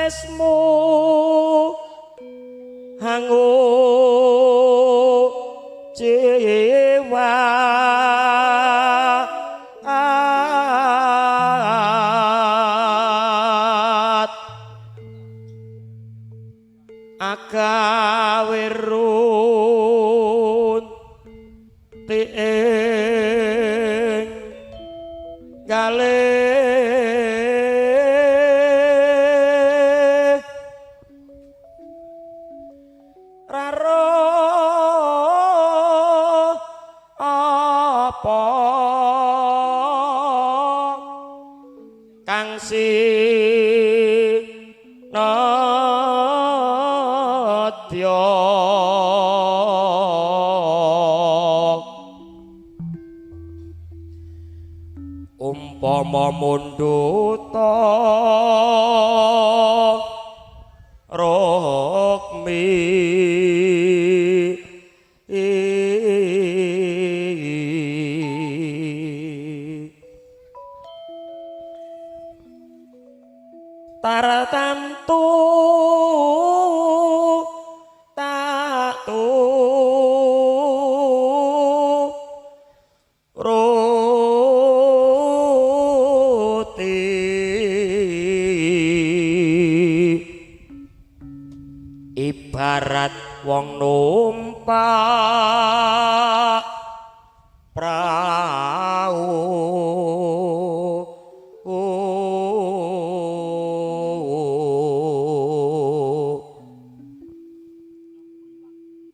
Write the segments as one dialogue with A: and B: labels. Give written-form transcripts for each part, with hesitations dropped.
A: Manismu hangu jiwa agawe runti ing gale raro apa kang sinadya umpama mundhuta rukmi tartantu tak turuti ibarat wong numpak prau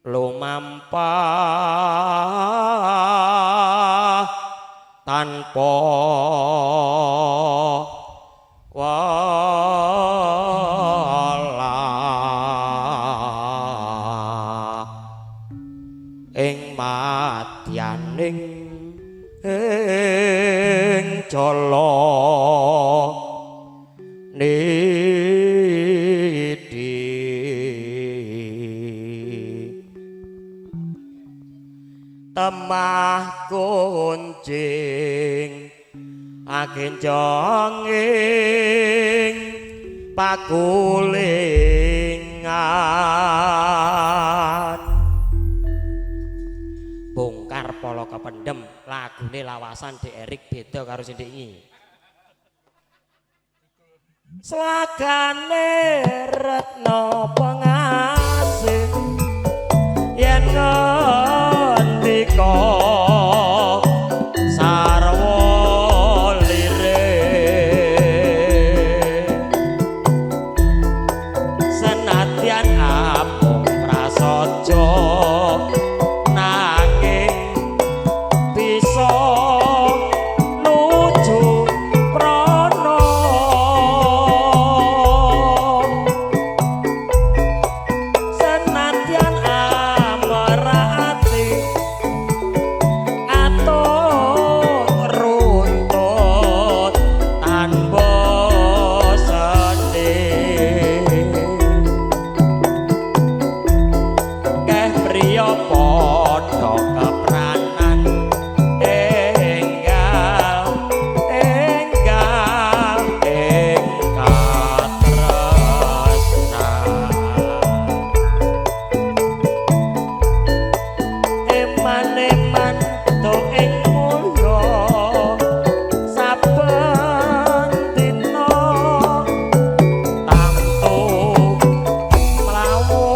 A: lumampah tanpa welah ing madyaning ing jala nidhi temah kuncing agenjong ing pagulingan. Bongkar polo kependem lagune lawasan Dek Erik beda karo sing ndek. Slagane retno pengasih yen ngendika sarwa lirik senadyan amung prasaja nanging bisa nuju prana senadyan amerati atut runtut tanpa sedih keh priya padha kepranan enggal enggal ing katresnan eman-eman to ing mulya saben dina tamtu mlawu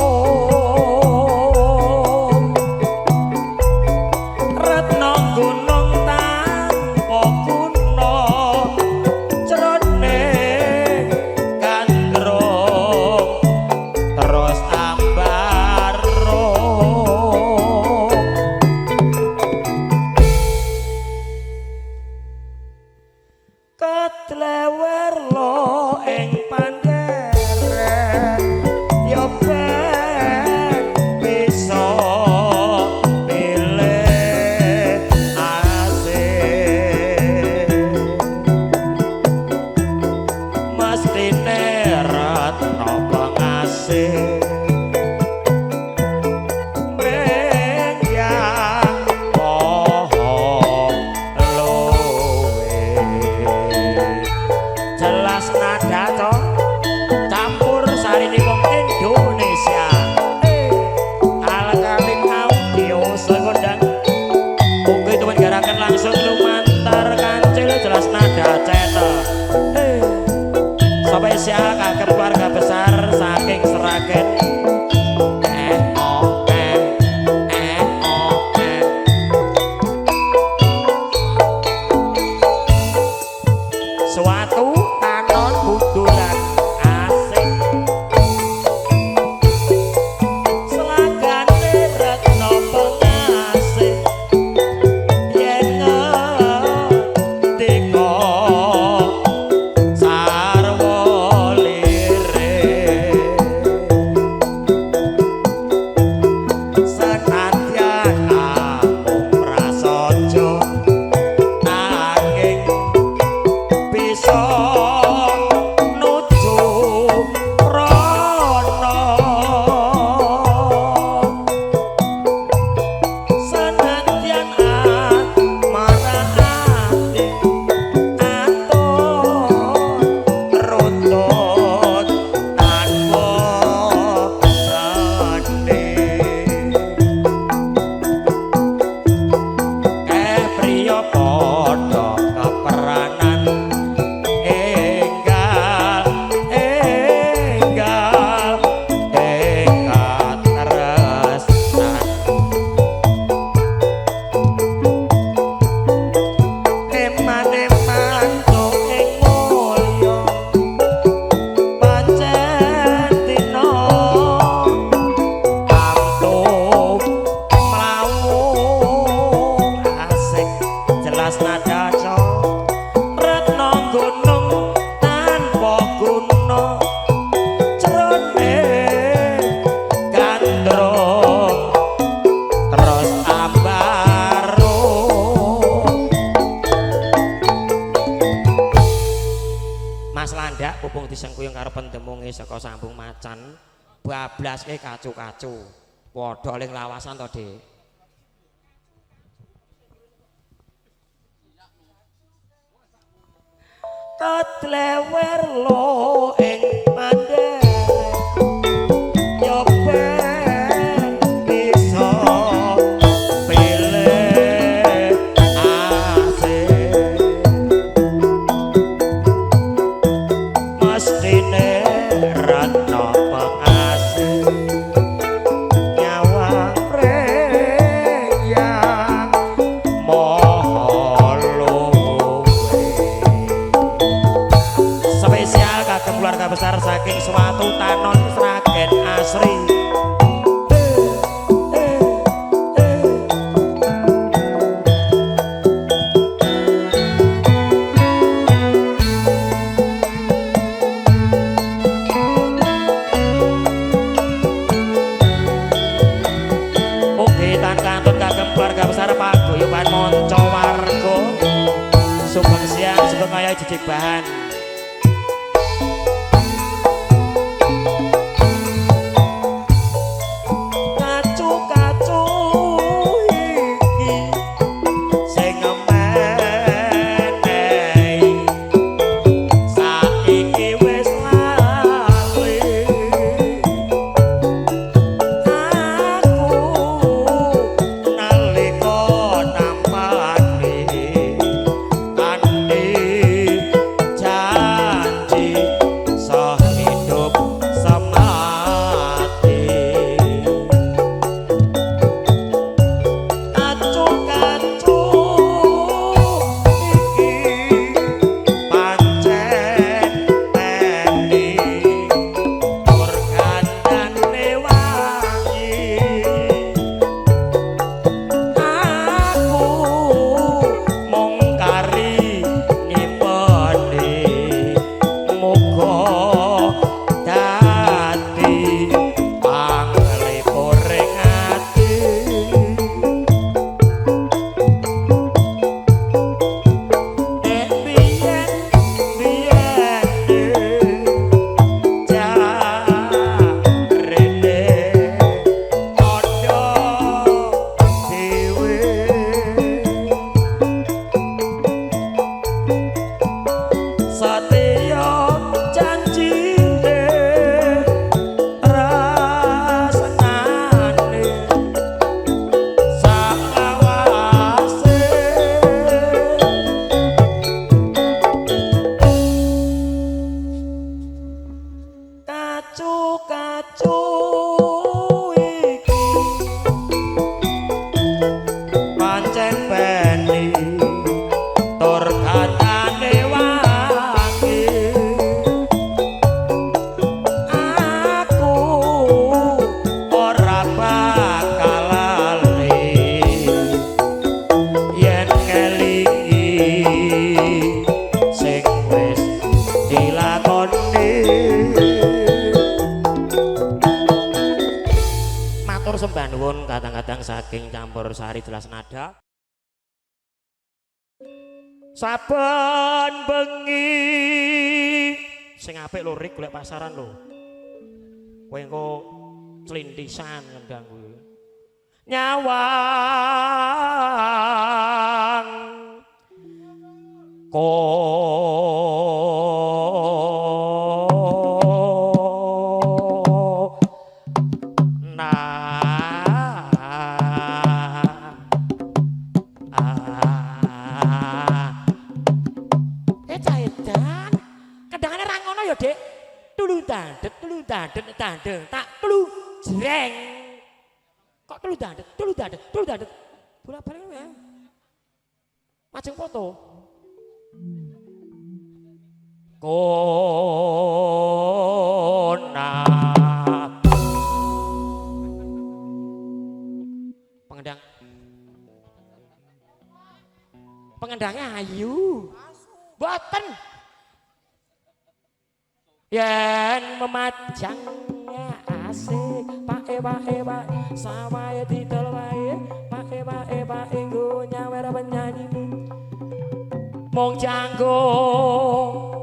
A: retno gunung tanpa guna jroning gandrung terus ambaro. Ketlewer lo ing pandere ya ben bisa pilih asih mestine retno pengasih mreng maha luwih. Jelas nada to. jelas nada Retno gunung tanpa guna jroning gandrung terus ambaro. Mas Landak pupung disengkuyung karo pendemunge saka Sambung Macan bablaske kacu-kacu padha ling lawasan to Dik. Ketlewer lo ing pandhere yo ben bisa pilih asih mestine retno pengasih nyawang ring yang maha luhur. Spesial kagem keluarga besar saking suatu Tanon Sragen Asri. Ugi tan kantun kagem keluarga besar paguyuban Manca Warga. Sugeng siang, sugeng kaya jejeg bahan. Kacu-kacu iki sing menehi saiki wis lali aku nalika nampani kanthi janji sehidup semati. Kacu-kacu iki pancen peni tur gandane wangi aku mung kari nyipeni muga dadi panglipur ing ati. Nek biyen biyen jarene kandha dhewe satya janjine rasane saklawase. Kacu-kacu iki pancen peni tur gandane wangi aku ora bakal lali yen ngelingi sing wis dilakoni. Matur sembah nuwun kadang-kadang saking campur sari jelas nada. Saben bengi sing apik lho Rik golek pasaran lho. Kowe engko clintisan ngendang kuwi. Nyawang ko na cah edan kendangane ra ngono ya Dik. Tulu tandet tandeng tak tulu jreng. Kok tulu tandet tulu tandet tulu tandet bolak-balik ya. Majeng foto. Kona pengendang. Pengendangnya ayu. Mboten. Yen memajangnya asik, pae pae pae, sawahe didol wae, pae pae pae nggo nyawer penyanyimu. Mong janggung,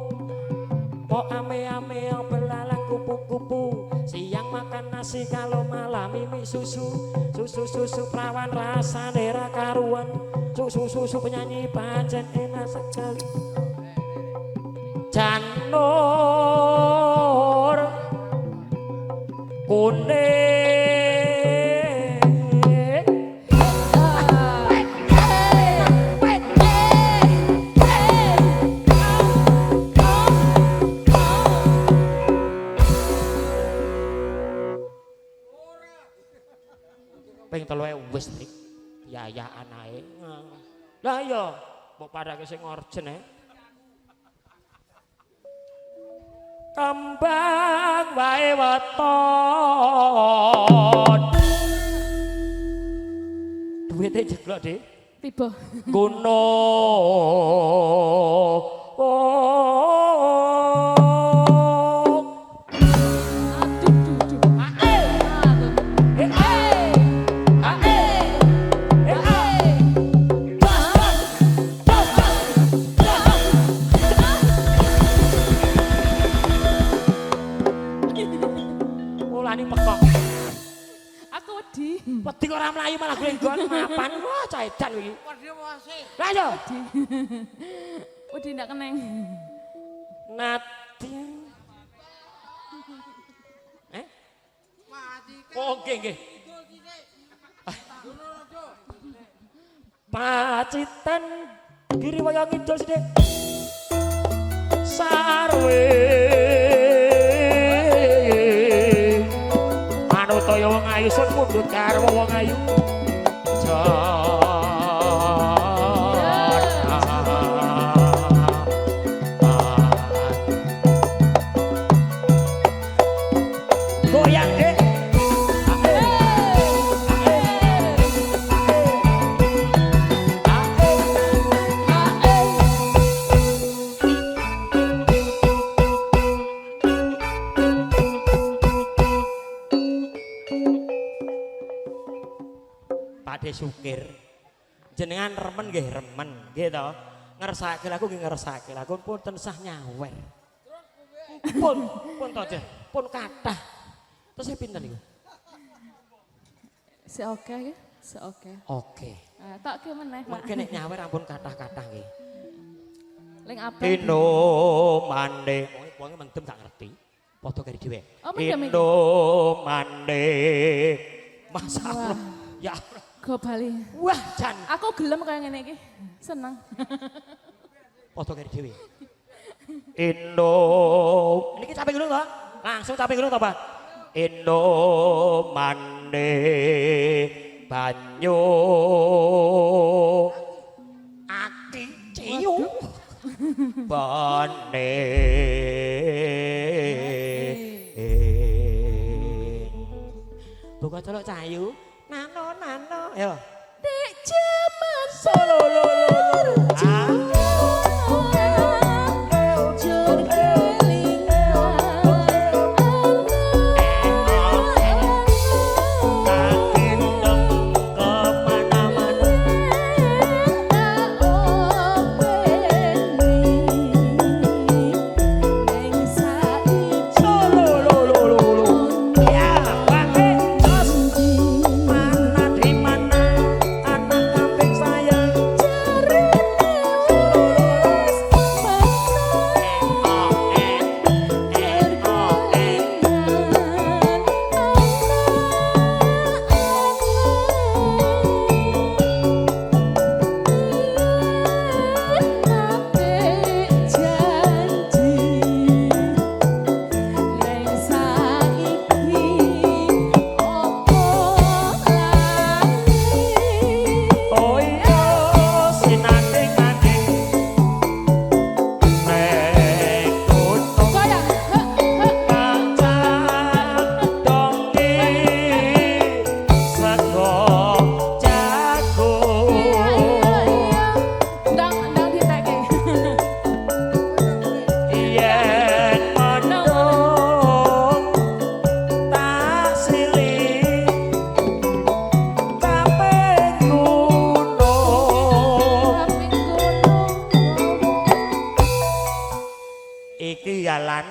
A: po ame-ame belalang kupu-kupu, siang makan nasi kalau malam mimi susu, susu-susu perawan rasane ra karuan, susu-susu penyanyi pancen enak sekali. Janur kuning. Ping 3 wis dik yayaan ae. Lah iya, mbok padake sing orjen e. Kembang wae weton. Duwite jeglok, Dik.
B: Tiba.
A: Gunung.
B: Aduh, duh, duh. Aduh.
A: Eh, ah, eh, eh, ah. Bas, bas, bas, bas, bas. Mulane pekok.
B: Aku wedi.
A: Wedi kok ora mlayu malah golek nggon mapan. Wah, cah edan iki. Lah yo.
B: Wedi ndak keneng.
A: Nadi. Eh? Oh, nggih, nggih. Pacitan Giriwaya Ngidul sithik. Sarwe. Manutaya wong ayu sun mundhut karo wong ayu. Goyang, Dek. Pakde Sukir. Jenengan remen nggih remen, nggih to. Ngersake lagu nggih ngersake lagu pun tensah nyawer. Pun, pun to, Jeh. Pun kathah. Terus pinten niku?
B: Sik oke ya, sik oke.
A: Oke.
B: Tak ke meneh, Pak.
A: Mungkin nek nyawer ampun kathah-kathah nggih.
B: Ling apa?
A: Indo mande. Wonge mendem gak ngerti. Padha kari dhewe.
B: Oh, mendem iki.
A: Indo mande. Masa Allah. Ya Allah.
B: Go Bali.
A: Wah, jan.
B: Aku gelem kaya ngene iki. Seneng.
A: Padha kari dhewe. Indo. Niki capek gunung to? Langsung capek gunung to, Pak? Indo mande banyu aki ciu bane. Buka celuk cayu nano nano yo.
B: Dek jaman
A: Solo lo lo lo. Ah.
B: jur kelingan.
A: Tak gendong kemana-mana. Solo lo lo lo lo. Ya, pakai jos. Mana di mana anak kambing saya? Iya lan.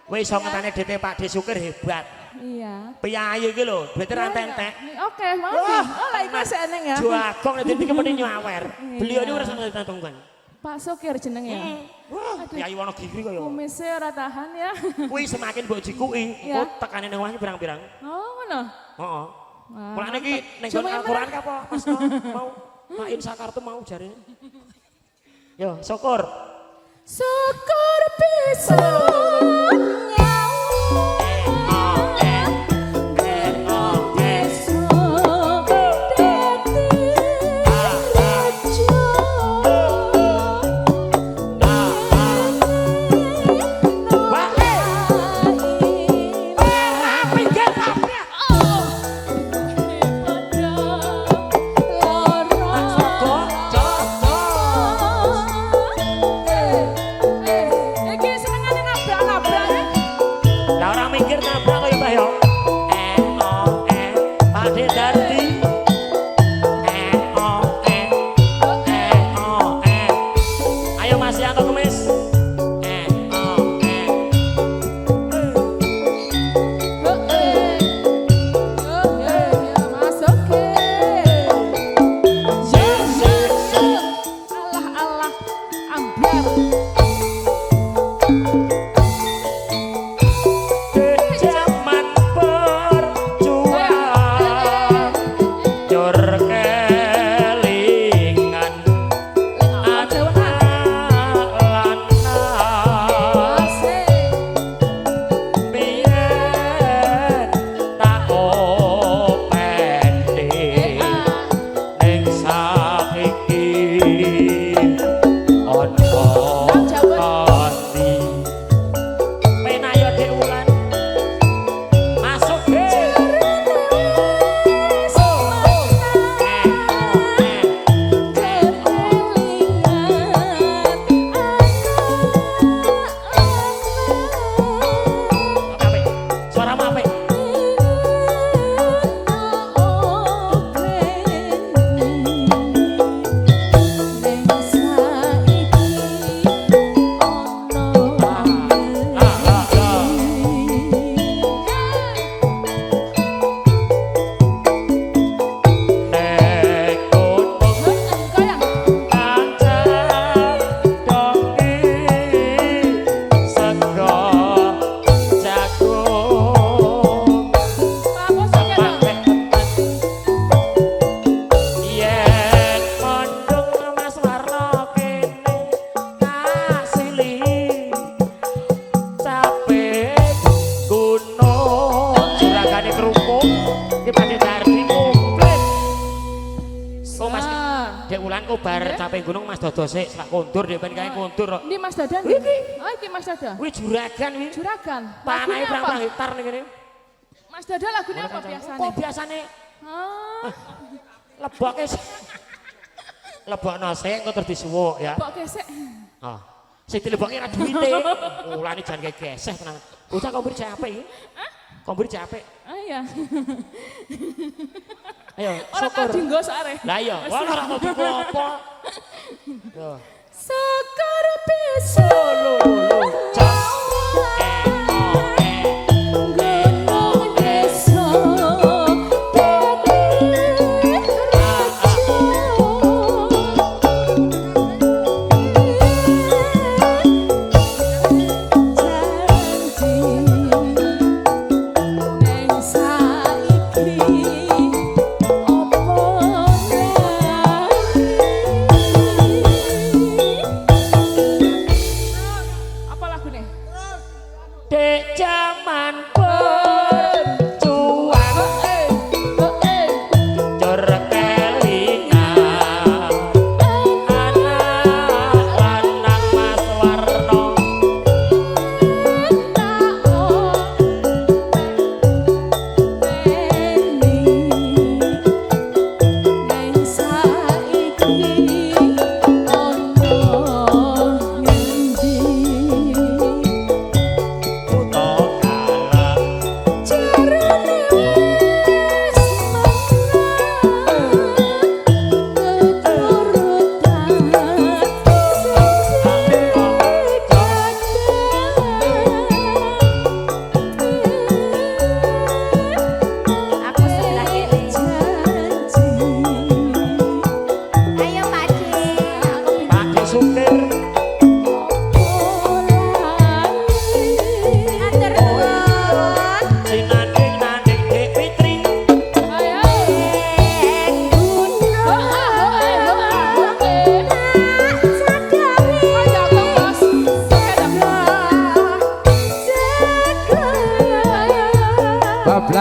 A: Kowe iso ngetane DT Pak De Sukir hebat.
B: Iya.
A: Piyayi iki lho, duwite ra entek.
B: Oke, mau. Oh, lah iku sik eneng ya.
A: Jagong nek iki meni nyawer. Beliau ini ora sampe ditantungkan.
B: Pak Sukir jenenge ya.
A: Wah, piyayi Wonogiri kaya.
B: Kumisnya ora tahan ya.
A: Kuwi semakin mbok jikuki,
B: Iya.
A: engko tekane nang omah pirang-pirang.
B: Oh, ngono.
A: Heeh.
B: Wah,
A: Mulane iki ning nggon
B: Cuma
A: Al-Qur'an ka apa Mas no? Mau Pak Insakartu mau jarene. Yo, syukur.
B: Syukur bisa
A: Wah, pinggir tabrak.
B: Iki senengane nabrak-nabrak.
A: Lah ora mikir nabrak kaya Mbah yo. E O E Pak De Dardi. E O E E O E. Ayo Mas Yanto Kemis. E O E.
B: Allah Allah ambyar.
A: Jaman perjuang cur kelingan anak lanang biyen tak openi ning saiki ana kondi penak ya Dek Wulan masuk he. Apik, suaramu apik. Ah, ah, ah. Nek gunung kancah dongi sego jagung yen mondong Mas Warno kene kasili capek gunung juragane kerupuk iki Pak Dardi komplit. Oh Mas, Dek Wulan ku bar capek gunung Mas Dodo sik sak kondur dek ben kae kondur kok.
B: Ini Mas Dada nih. Oh, iki Mas Dada.
A: Kuwi juragan kuwi.
B: Juragan.
A: Panahe
B: Lagunya apa?
A: pirang-pirang hektar ning kene.
B: Mas Dada lagunya apa biasanya?
A: Kok biasane
B: Ah,
A: leboke sik. Lebokno sik engko terus disuwuk ya.
B: kok gesek.
A: Ah. Sing dilebokke ra duwite. Mulane jan kayak geseh tenan. Bocah kompir cek apik iki. Kompir cek apik.
B: Ah iya.
A: Ayo,
B: Ora tau
A: syukur.
B: dinggo soalnya.
A: Lah iya, wah ora tau dinggo apa. Yo.
B: Syukur bisa
A: Lo lo lo. Jos. E O E.
B: gunung desa dadi raja. Janji neng saiki opo lali.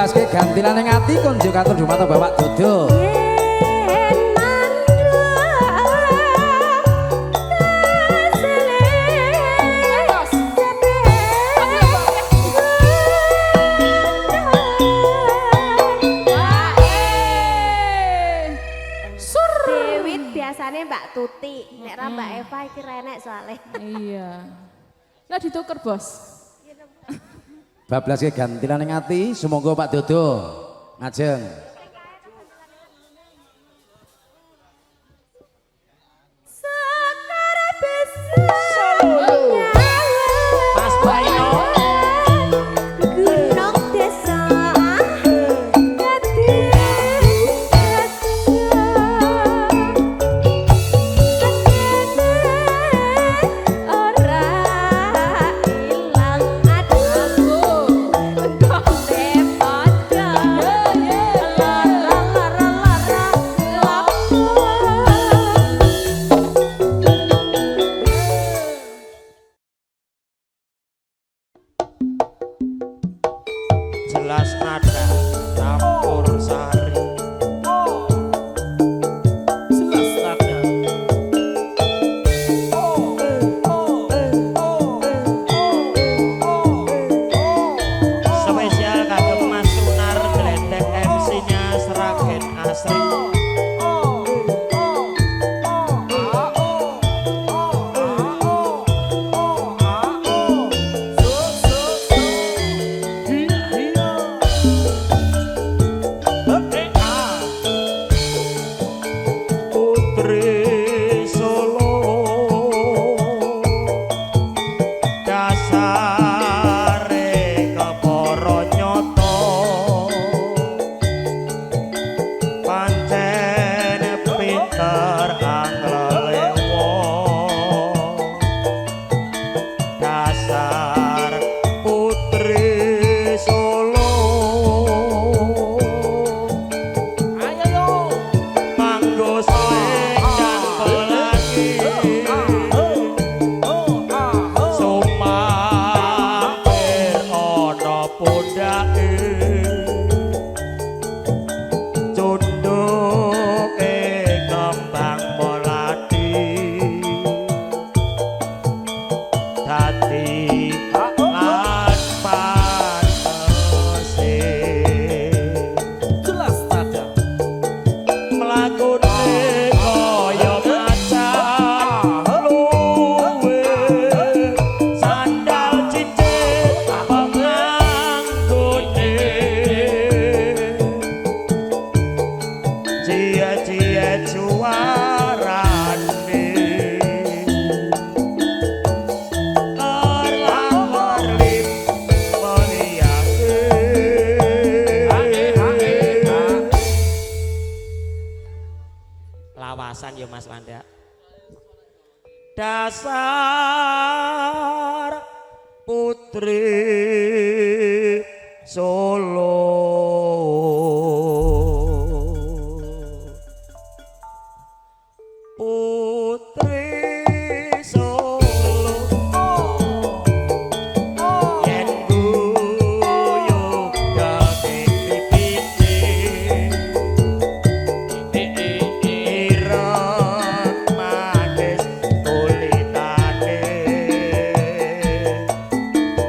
C: Bablaske gantilane ati konjuk katur dumateng Bapak Dodo.
B: Yen mandra
D: Bos. Wah, eh. Sur.
E: Dewit biasane Mbak Tuti, nek ra Mbak Eva iki renek soalnya.
D: Iya. Lah dituker, Bos.
C: Bablaske gantilane ati, sumangga Pak Dodo. Ngajeng.
B: Sekar bisa
A: Mas Bayu.
B: Gunung desa dadi ora ilang aduh gone padha lara lara lara lapo.
A: Jelas nada campur sari. Jelas nada. Spesial kagem Mas Sunar Gledek MC-nya Sragen Asri. Putri Solo dasare kepara nyata pancen pinter anglelewa dasar putri Solo manggo selendang pelangi sumampir ana pundhake cundhuke kembang melati dadi lan pantese
F: Jelas nada.
A: Mlakune kaya macan luwe sandal cicit penganggone cie-cie suarane kerlap-kerlip meliake. Lawasan ya Mas Wanda. Dasar putri Solo. Putri Solo. Yen guyub dadi pipite ireng manis kulitane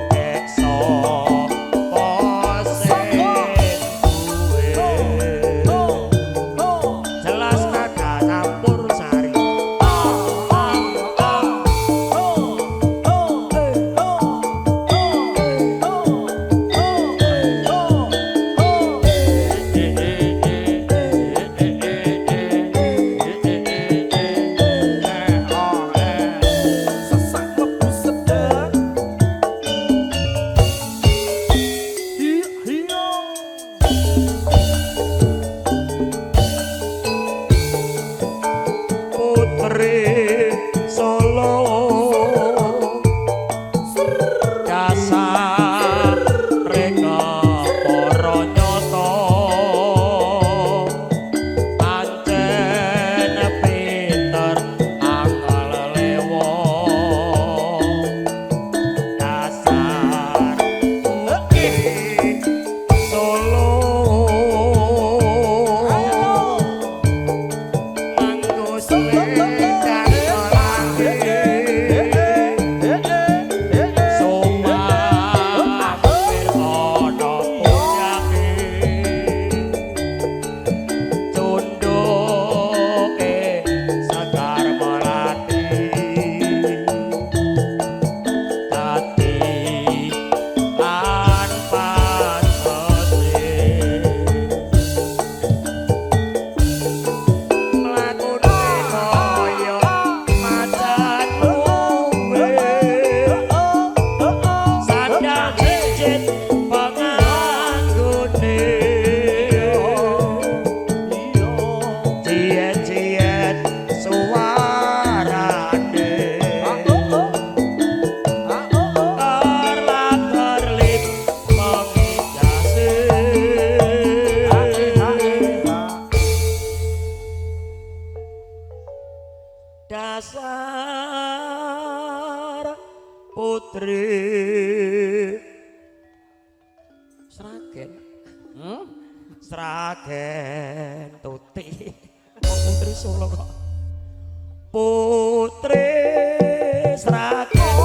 A: nek sapa sing Putri Sragen. Sragen Tuti. Kok Putri Solo kok. Putri Sragen.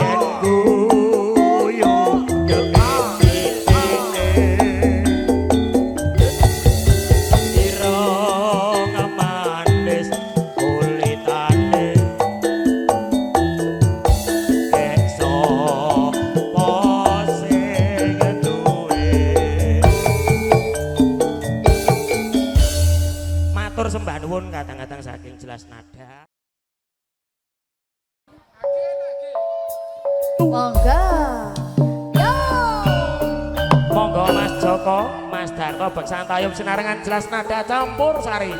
A: Yen guyu kepitine ireng manis kulitane kek sapa sing duwe. Matur sembah nuwun kadang-kadang saking jelas nada.
B: Monggo. Yo.
A: Monggo Mas Joko, Mas Darto beksan tayub sinarengan jelas nada campur sari.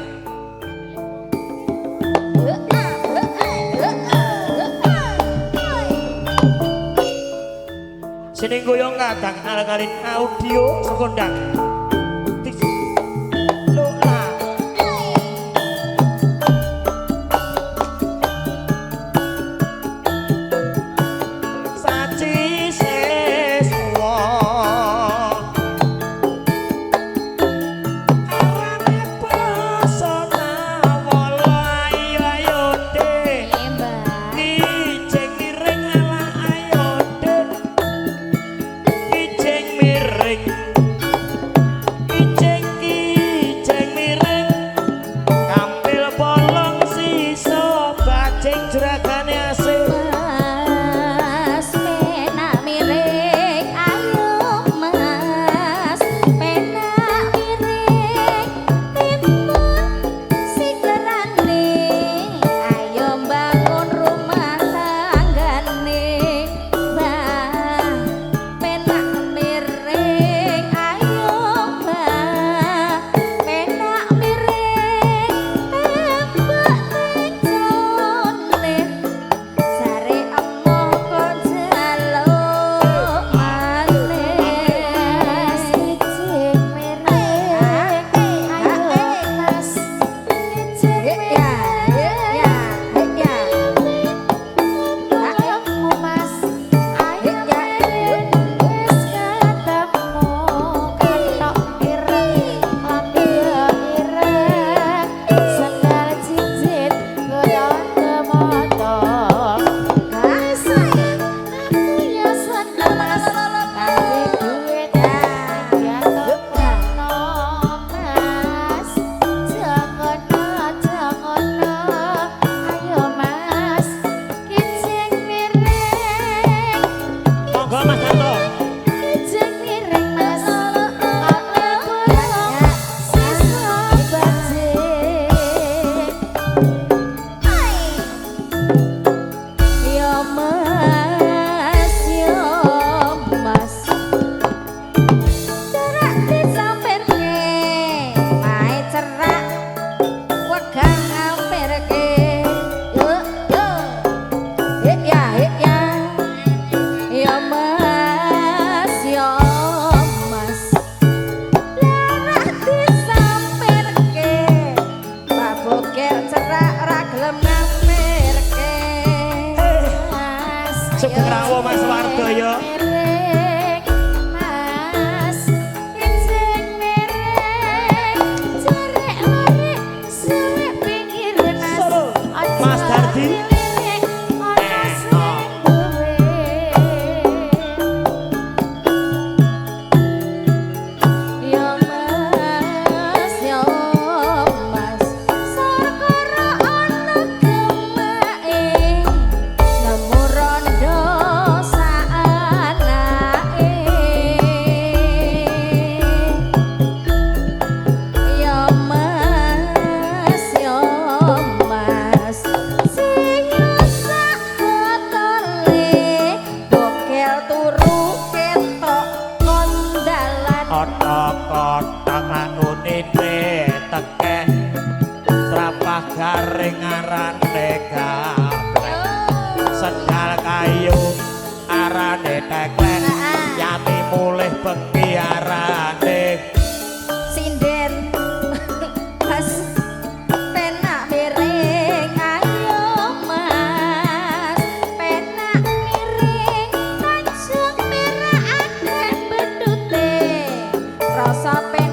A: Sini goyong kadang alkalin audio sekondang. Lola. Saci seswa arane pesona wala ayo ayo dek.
B: Iya, Mbak.
A: Kijing miring ala ayo dek. Kijing miring. Kijing kijing miring. Kampil bolong sisa bajing juragane asik.
B: Mas penak miring, ayo Mas penak miring, timun sigerane, ayo bangun rumah tanggane, Mbah penak miring, ayo Mbah penak miring, tembak tecone. Sare emoh kon jaluk manis. Kijing miring, ayo Mas kijing miring, ketemu Mas, ayo miring wis ketemu, kathok ireng, lambe ireng, sendal cincin godhong moto. Wis seneng aku ya seneng Mas, kate duit ya kono Mas, jangono jangono, ayo Mas kijing miring.
A: Monggo Mas Darto.
B: Kijing miring Mas, kape bolong sisa bajing. Yo Mas, yo Mas, cerak disampirke, mae cerak wegah ngampirke. Yo yo, hek ya hek ya. Yo Mas, yo Mas, lara disampirke, Pak Bokel cerak ora gelem ngampirke. Mas,
A: Sugeng rawuh Mas Wardoyo.
B: miring, Mas, kijing miring, cerek lurik, suwek pinggir Mas.
A: Solo.
B: Aja
A: Mas Dardi.
B: dilirik, ana sing duwe. Ya Mas, ya Mas, sarkara ana gemake, nemu rondo saanake. Ya Mas, ya Mas, sing sak botole, bokel turu ketok kondalan.
A: Otok-otok unine tekeh trapah garing arane gaplek sendal kayu arane teklek yati mulih bengi arane
B: Sinden Mas penak miring, ayo Mas. Rasa.